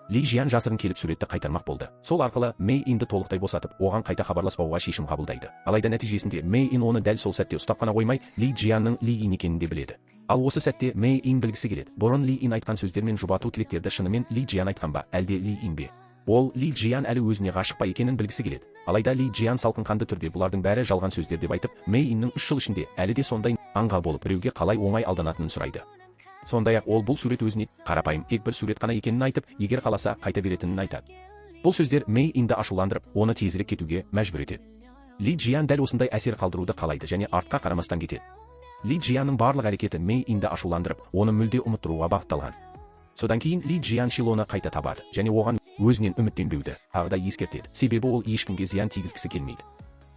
Ли Жиян жасырын келіп, суретті қайтармақ болды. Сол арқылы Мэй Инді толықтай босатып, оған қайта хабарласпауға шешім қабылдайды. Алайда нәтижесінде Мэй Ин оны дәл сол сәтте ұстап қана қоймай, Ли Жиянның Ли Ин екенін де біледі. Ал осы сәтте Мэй Ин білгісі келеді: бұрын Ли Ин айтқан сөздер мен жұбату тілектерді шынымен Ли Жиян айтқан ба, әлде Ли Ин бе? Ол Ли Жиян әлі өзіне ғашық па екенін білгісі келеді. Алайда Ли Жиян салқынқанды түрде бұлардың бәрі жалған сөздер деп айтып, Мэй Иннің 3 жыл ішінде әлі де сондай аңғал болып, біреуге қалай оңай алданатынын сұрайды. Сондай ақ ол бұл сурет өзіне қарапайым тек бір сурет қана екенін айтып, егер қаласа, қайта беретінін айтады. Бұл сөздер Мэй Инді ашуландырып, оны тезірек кетуге мәжбүр етеді. Ли Жиян дәл осындай әсер қалдыруды қалайды және артқа қарамастан кетеді. Ли Жиянның барлық әрекеті Мэй Инді ашуландырып, оны мүлде ұмыттыруға бағытталған. Содан кейін Ли Жиян Шилоны қайта табады және оған өзінен үміттенбеуді тағы да ескертеді, себебі ол ешкімге зиян тигізгісі келмейді.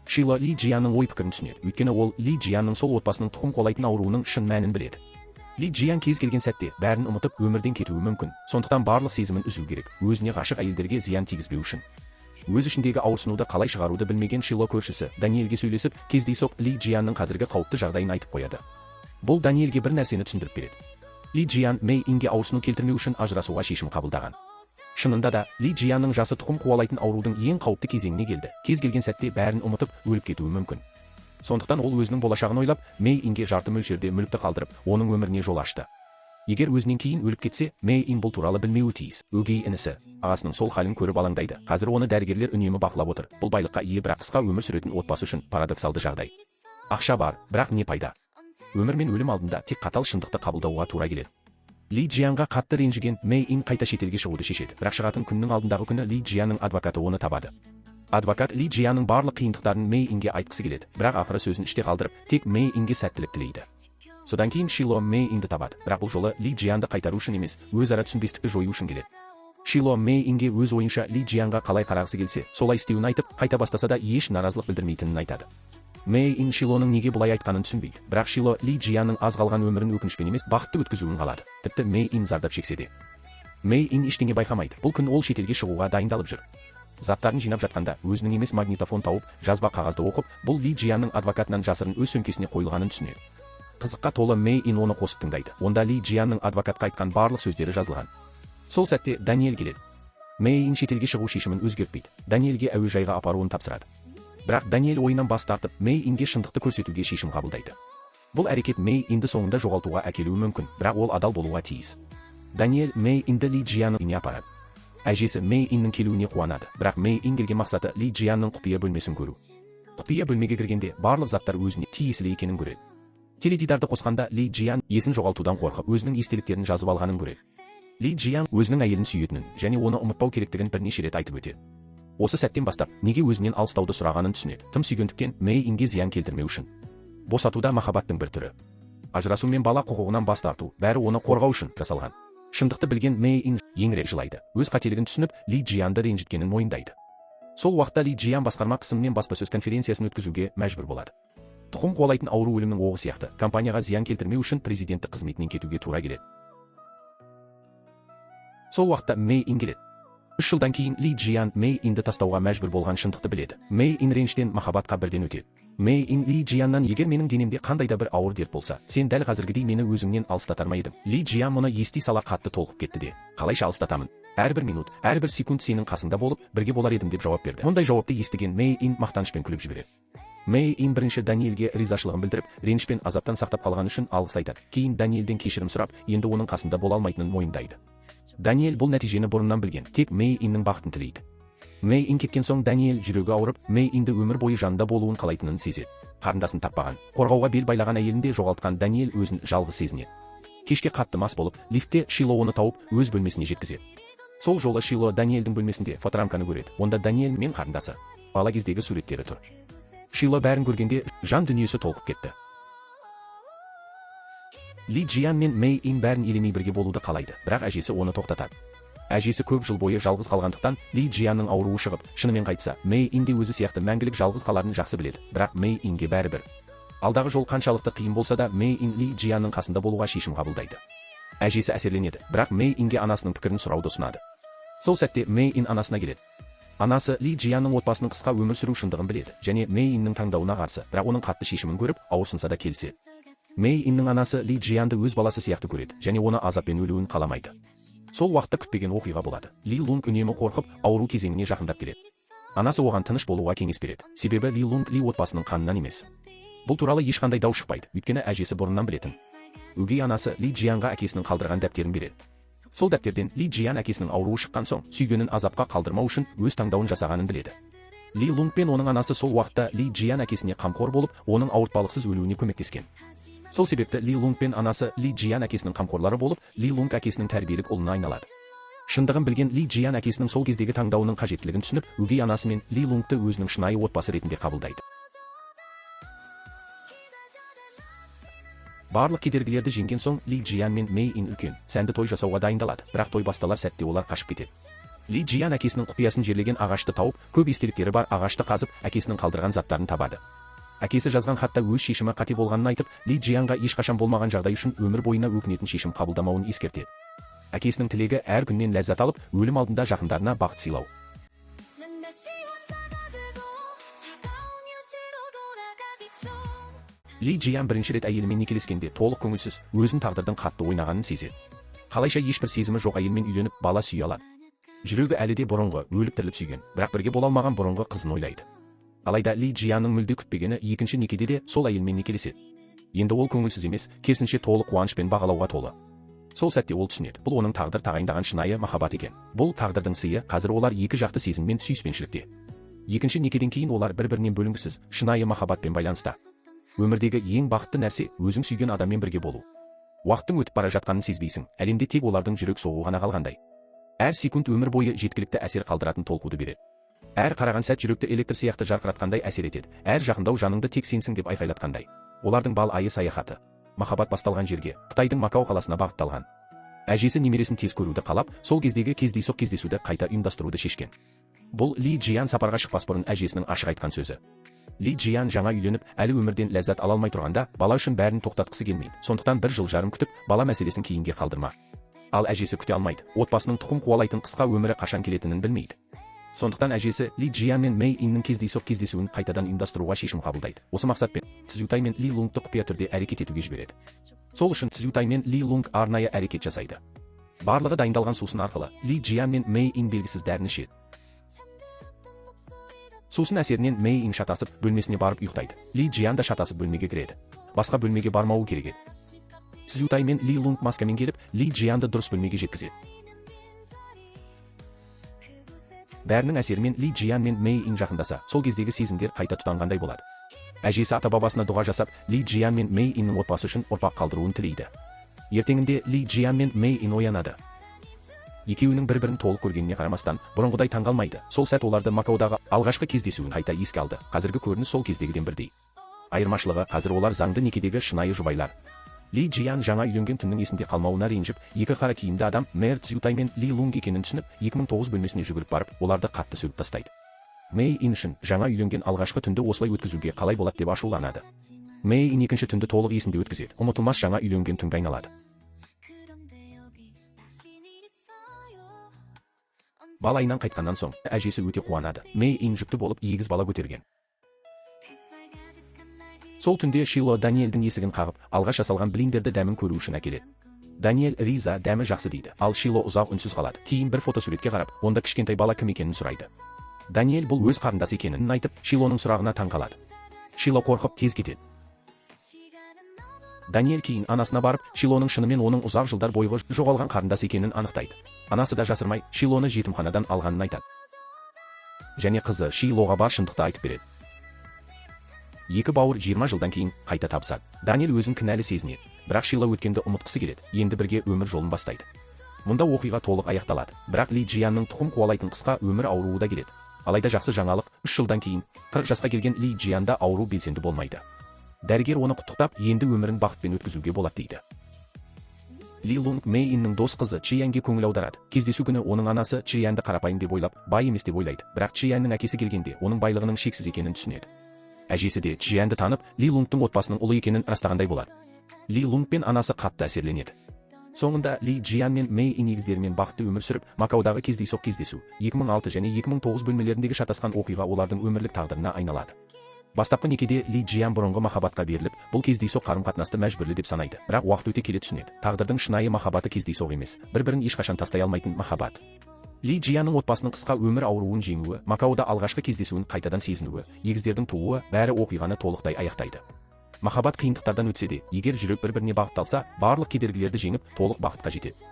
Шило Ли Жиянның ой пікірін түсінеді, өйткені ол Ли Жиянның сол отбасының тұқым қуалайтын ауруының шын мәнін біледі. Ли Жиян кез келген сәтте бәрін ұмытып, өмірден кетуі мүмкін, сондықтан барлық сезімін үзу керек, өзіне ғашық әйелдерге зиян тигізбеу үшін. Өз ішіндегі ауырсынуды қалай шығаруды білмеген Шило көршісі Даниэльге сөйлесіп, кездейсоқ Ли Жиянның қазіргі қауіпті жағдайын айтып қояды. Бұл Даниэльге бір нәрсені түсіндіріп береді: Ли Жиян Мэй Инге ауырсыну келтірмеу үшін ажырасуға шешім қабылдаған. Шынында да, Ли Жиянның жасы тұқым қуалайтын аурудың ең қауіпті кезеңіне келді, кез келген сәтте бәрін ұмытып, өліп кетуі мүмкін. Сондықтан ол өзінің болашағын ойлап, Мэй Инге жарты мөлшерде мүлікті қалдырып, оның өміріне жол ашты. Егер өзінен кейін өліп кетсе, Мэй Ин бұл туралы білмеуі тиіс. Өгей інісі ағасының сол халін көріп алаңдайды. Қазір оны дәрігерлер үнемі бақылап отыр. Бұл байлыққа ие, бірақ қысқа өмір сүретін отбасы үшін парадоксалды жағдай. Ақша бар, бірақ не пайда? Өмір мен өлім алдында тек қатал шындықты қабылдауға тура келеді. Ли Джианға қатты ренжіген Мэй Ин қайта шетелге шығуды шешеді. Бірақ шығатын күннің алдындағы күні Ли Джианның адвокаты оны табады. Адвокат Ли Джианның барлық қиындықтарын Мэй Инге айтқысы келеді, бірақ ақыры сөзін іште қалдырып, тек Мэй Инге сәттілік тілейді. Содан кейін Шило Мэй Инді табады, бірақ бұл жолы Ли Джианды қайтару үшін емес, өзара түсінбестікті жою үшін келеді. Шило Мэй Инге өз ойынша Ли Джианға қалай қарағысы келсе, солай істеуін айтып, қайта бастаса да, еш наразылық білдірмейтінін айтады. Мэй Ин Шилоның неге бұлай айтқанын түсінбейді, бірақ Шило Ли Джианның аз қалған өмірін өкінішпен емес, бақытты өткізуін қалады, тіпті Мэй Ин зардап шексе де. Мэй Ин ештеңе байқамайды. Бұл күн ол шетелге шығуға дайындалып жүр. Заттарын жинап жатқанда өзінің емес магнитофон тауып, жазба қағазды оқып, бұл Ли Джианның адвокатынан жасырын өз сөмкесіне қойылғанын түсінеді. Қызыққа толы Мэй Ин оны қосып тыңдайды. Онда Ли Джианның адвокатқа айтқан барлық сөздері жазылған. Сол сәтте Даниэль келеді. Мэй Ин шетелге шығу шешімін өзгертпейді, Даниэльге әуежайға апаруын тапсырады. Бірақ Даниэль ойынан бас тартып, Мэй Инге шындықты көрсетуге шешім қабылдайды. Бұл әрекет Мэй Инді соңында жоғалтуға әкелуі мүмкін, бірақ ол адал болуға тиіс. Даниэль Мэй Инді Ли Джианның үйіне апарады. Әжесі Мэй Иннің келуіне қуанады, бірақ Мэй Ин келген мақсаты — Ли Джианның құпия бөлмесін көру. Құпия бөлмеге кіргенде барлық заттар өзіне тиесілі екенін көреді. Теледидарды қосқанда Ли Джиан есін жоғалтудан қорқып, өзінің естеліктерін жазып алғанын көреді. Ли Джиан өзінің әйелін сүйетінін және оны ұмытпау керектігін бірнеше рет айтып өтеді. Осы сәттен бастап неге өзінен алыстауды сұрағанын түсінеді: тым сүйгендіктен Мэй Инге зиян келтірмеу үшін. Босату да махаббаттың бір түрі. Ажырасу мен бала құқығынан бас тарту — бәрі оны қорғау үшін жасалған. Шындықты білген Мэй Ин еңіреп жылайды, өз қателігін түсініп, Ли Джианды ренжіткенін мойындайды. Сол уақытта Ли Джиан басқарма қысымымен баспасөз конференциясын өткізуге мәжбүр болады. Тұқым қуалайтын ауру өлімнің оғы сияқты, компанияға зиян келтірмеу үшін президенттік қызметінен кетуге тура келеді. Сол уақытта Мэй Ин келеді. 3 жылдан кейін Ли Джиан Мэй Инді тастауға мәжбүр болған шындықты біледі. Мэй Ин реніштен махаббатқа бірден өтеді. Мэй Ин Ли Джианнан: «Егер менің денемде қандай да бір ауыр дерт болса, сен дәл қазіргідей мені өзіңнен алыстатар ма едің?» Ли Джиан мұны ести сала қатты толқып кетті де: «Қалайша алыстатамын? Әрбір минут, әрбір секунд сенің қасыңда болып, бірге болар едім», — деп жауап берді. Мұндай жауапты естіген Мэй Ин мақтанышпен күліп жібереді. Мэй Ин бірінші Даниэльге ризашылығын білдіріп, реніш пен азаптан сақтап қалғаны үшін алғыс айтады. Кейін Даниэльден кешірім сұрап, енді оның қасында бола алмайтынын мойындайды. Даниэль бұл нәтижені бұрыннан білген, тек Мэй Иннің бақытын тілейді. Мэй Ин кеткен соң Даниэль жүрегі ауырып, Мэй Инді өмір бойы жанында болуын қалайтынын сезеді. Қарындасын таппаған, қорғауға бел байлаған әйелін де жоғалтқан Даниэль өзін жалғыз сезінеді. Кешке қатты мас болып, лифтте Шило оны тауып, өз бөлмесіне жеткізеді. Сол жолы Шило Даниэльдің бөлмесінде фоторамканы көреді. Онда Даниэль мен қарындасы бала кездегі суреттері тұр. Шило бәрін көргенде жан дүниесі толқып кетті. Ли Джиан мен Мэй Ин бәрін елемей бірге болуды қалайды, бірақ әжесі оны тоқтатады. Әжесі көп жыл бойы жалғыз қалғандықтан, Ли Джианның ауруы шығып, шынымен қайтса, Мэй Ин де өзі сияқты мәңгілік жалғыз қаларын жақсы біледі. Бірақ Мэй Инге бәрібір. Алдағы жол қаншалықты қиын болса да, Мэй Ин Ли Джианның қасында болуға шешім қабылдайды. Әжесі әсерленеді, бірақ Мэй Инге анасының пікірін сұрауды ұсынады. Сол сәтте Мэй Ин анасына келеді. Анасы Ли Джианның отбасының қысқа өмір сүру шындығын біледі және Мэй Иннің таңдауына қарсы, бірақ оның қатты шешімін көріп, ауырсынса да, келіседі. Мэй Иннің анасы Ли Джианды өз баласы сияқты көреді және оны азаппен өлуін қаламайды. Сол уақытта күтпеген оқиға болады. Ли Лунг үнемі қорқып, ауру кезеңіне жақындап келеді. Анасы оған тыныш болуға кеңес береді, себебі Ли Лунг Ли отбасының қанынан емес. Бұл туралы ешқандай дау шықпайды, өйткені әжесі бұрыннан білетін. Өгей анасы Ли Джианға әкесінің қалдырған дәптерін береді. Сол дәптерден Ли Джиан әкесінің ауруы шыққан соң, сүйгенін азапқа қалдырмау үшін өз таңдауын жасағанын біледі. Ли Лунг пен оның анасы сол уақытта Ли Джиан әкесіне қамқор болып, оның ауыртпалықсыз өлуіне көмектескен. Сол себепті Ли Лунг пен анасы Ли Джиан әкесінің қамқорлары болып, Ли Лунг әкесінің тәрбиелік ұлына айналады. Шындығын білген Ли Джиан әкесінің сол кездегі таңдауының қажеттілігін түсініп, өгей анасы мен Ли Лунгты өзінің шынайы отбасы ретінде қабылдайды. Барлық кедергілерді жеңген соң, Ли Джиан мен Мэй Ин үлкен, сәнді той жасауға дайындалады, бірақ той басталар сәтте олар қашып кетеді. Ли Джиан әкесінің құпиясын жерлеген ағашты тауып, көп естеліктері бар ағашты қазып, әкесінің қалдырған заттарын табады. Әкесі жазған хатта өз шешімі қате болғанын айтып, Ли Джианға ешқашан болмаған жағдай үшін өмір бойына өкінетін шешім қабылдамауын ескертеді. Әкесінің тілегі әр күннен ләззат алып, өлім алдында жақындарына бақыт сыйлау. 난 다시 혼자가 되고 차가운 현실로 돌아가겠죠. Ли Джиан бірінші рет әйелімен некелескенде толық көңілсіз, өзін тағдырдың қатты ойнағанын сезеді. Қалайша ешбір сезімі жоқ әйелмен үйленіп, бала сүйе алады? Жүрегі әлі де бұрынғы, өліп тіріліп сүйген, бірақ бірге бола алмаған бұрынғы қызын ойлайды. Алайда Ли Джианның мүлде күтпегені, екінші некеде де сол әйелмен некелеседі. Енді ол көңілсіз емес, керісінше, толық қуанышпен бағалауға толы. Сол сәтте ол түсінеді, бұл оның тағдыр тағайындаған шынайы махаббат екен. Бұл тағдырдың сыйы, қазір олар екі жақты сезіммен сүйіспеншілікте. Екінші некеден кейін олар бір-бірінен бөлінгісіз, шынайы махаббатпен байланыста. Өмірдегі ең бақытты нәрсе – өзің сүйген адаммен бірге болу. Уақыттың өтіп бара жатқанын сезбейсің, әлемде тек олардың жүрек соғуы ғана қалғандай. Әр секунд өмір бойы жеткілікті әсер қалдыратын толқуды береді. Әр қараған сәт жүректі электр сияқты жарқыратқандай әсер етеді. Әр жақындау жаныңды тек сенсің деп айқайлатқандай. Олардың бал айы саяхаты махаббат басталған жерге, Қытайдың Макао қаласына бағытталған. Әжесі немересін тез көруді қалап, сол кездегі кездейсоқ кездесуді қайта ұйымдастыруды шешкен. Бұл Ли Джиан сапарға шықпас бұрын әжесінің ашық айтқан сөзі. Ли Джиан жаңа үйленіп, әлі өмірден ләззат ала алмай тұрғанда, бала үшін бәрін тоқтатқысы келмейді. Сондықтан бір жыл жарым күтіп, бала мәселесін кейінге қалдырма. Ал әжесі күте алмайды. Отбасының тұқым қуалайтын қысқа өмірі қашан келетінін білмейді. Сондықтан әжесі Ли Джиан мен Мэй Иннің кездейсоқ кездесуін қайтадан ұйымдастыруға шешім қабылдайды. Осы мақсатпен Цзютай мен Ли Лунгты құпия түрде әрекет етуге жібереді. Сол үшін Цзютай мен Ли Лунг арнайы әрекет жасайды. Барлығы дайындалған сусын арқылы Ли Джиан мен Мэй Ин белгісіз дәріні ішеді. Сусын әсерінен Мэй Ин шатасып, бөлмесіне барып ұйықтайды. Ли Джиан да шатасып бөлмеге кіреді. Басқа бөлмеге бармауы керек еді. Цзютай мен Ли Лунг маскамен келіп, Ли Джианды дұрыс бөлмеге жеткізеді. Бәрінің әсерімен Ли Джиан мен Мэй Ин жақындаса, сол кездегі сезімдер қайта тұтанғандай болады. Әжесі ата бабасына дұға жасап, Ли Джиан мен Мэй Иннің отбасы үшін ұрпақ қалдыруын тілейді. Ертеңінде Ли Джиан мен Мэй Ин оянады. Екеуінің бір-бірін толық көргеніне қарамастан, бұрынғыдай таңғалмайды. Сол сәт оларды Макаодағы алғашқы кездесуін қайта еске алды. Қазіргі көрініс сол кездегіден бірдей. Айырмашылығы, қазір олар заңды некедегі шынайы жұбайлар. Ли Джиан жаңа үйленген түннің есінде қалмауына ренжіп, екі қара киімді адам Мэр Цзютай мен Ли Лунг екенін түсініп, 2009 бөлмесіне жүгіріп барып, оларды қатты сөгіп тастайды. Мэй Ин үшін жаңа үйленген алғашқы түнді осылай өткізуге қалай болады деп ашуланады. Мэй Ин екінші түнді толық есінде өткізеді. Ұмытылмас жаңа үйленген түнге айналады. 그런데 여기 다시 있어요. Бал айынан қайтқаннан соң әжесі өте қуанады. Мэй Ин жүкті болып, егіз бала көтерген. 햇살 가득한 날 Сол түнде Шило Даниэльдің есігін қағып, алғаш жасалған блиндерді дәмін көру үшін әкеледі. Даниэль риза, дәмі жақсы дейді. Ал Шило ұзақ үнсіз қалады. Кейін бір фотосуретке қарап, онда кішкентай бала кім екенін сұрайды. Даниэль бұл өз қарындасы екенін айтып, Шилоның сұрағына таң қалады. Шило қорқып, тез кетеді. 시간은 너무 Даниэль кейін анасына барып, Шилоның шынымен оның ұзақ жылдар бойғы жоғалған қарындасы екенін анықтайды. Анасы да жасырмай, Шилоны жетімханадан алғанын айтады. Және қызы Шилоға бар шындықты айтып береді. Екі бауыр 20 жылдан кейін қайта табысады. Даниэль өзін кінәлі сезінеді. Бірақ Шило өткенді ұмытқысы келеді. Енді бірге өмір жолын бастайды. Мұнда оқиға толық аяқталады. Бірақ Ли Джианның тұқым қуалайтын қысқа өмір ауруы да келеді. Алайда жақсы жаңалық, 3 жылдан кейін 40 жасқа келген Ли Джианда ауру белсенді болмайды. Дәрігер оны құттықтап, енді өмірін бақытпен өткізуге болады дейді. Ли Лунг Мэй Иннің дос қызы Чиянге көңіл аударады. Кездесу күні оның анасы Чиянды қарапайым деп ойлап, бай емес деп ойлайды. Бірақ Чиянның әкесі келгенде оның байлығының шексіз екенін түсінеді. Әжесі де Чиянды танып, Ли Лунгтың отбасының ұлы екенін растағандай болады. Ли Лунг пен анасы қатты әсерленеді. Соңында Ли Джиан мен Мэй Ин егіздерімен бақытты өмір сүріп, Макаодағы кездейсоқ кездесу, 2006 және 2009 бөлмелеріндегі шатасқан оқиға олардың өмірлік тағдырына айналады. Бастапқы некеде Ли Джиян бұрынғы махаббатқа беріліп, бұл кездейсоқ қарым-қатынасты мәжбүрлі деп санайды. Бірақ уақыт өте келе түсінеді: тағдырдың шынайы махаббаты кездейсоқ емес, бір-бірін ешқашан тастай алмайтын махаббат. Ли Джиянның отбасының қысқа өмір ауруын жеңуі, Макаода алғашқы кездесуін қайтадан сезінуі, егіздердің тууы, бәрі оқиғаны толықтай аяқтайды. Махаббат қиындықтардан өтсе де, егер жүрек бір-біріне бағытталса, барлық кедергілерді жеңіп, толық бақытқа жетеді.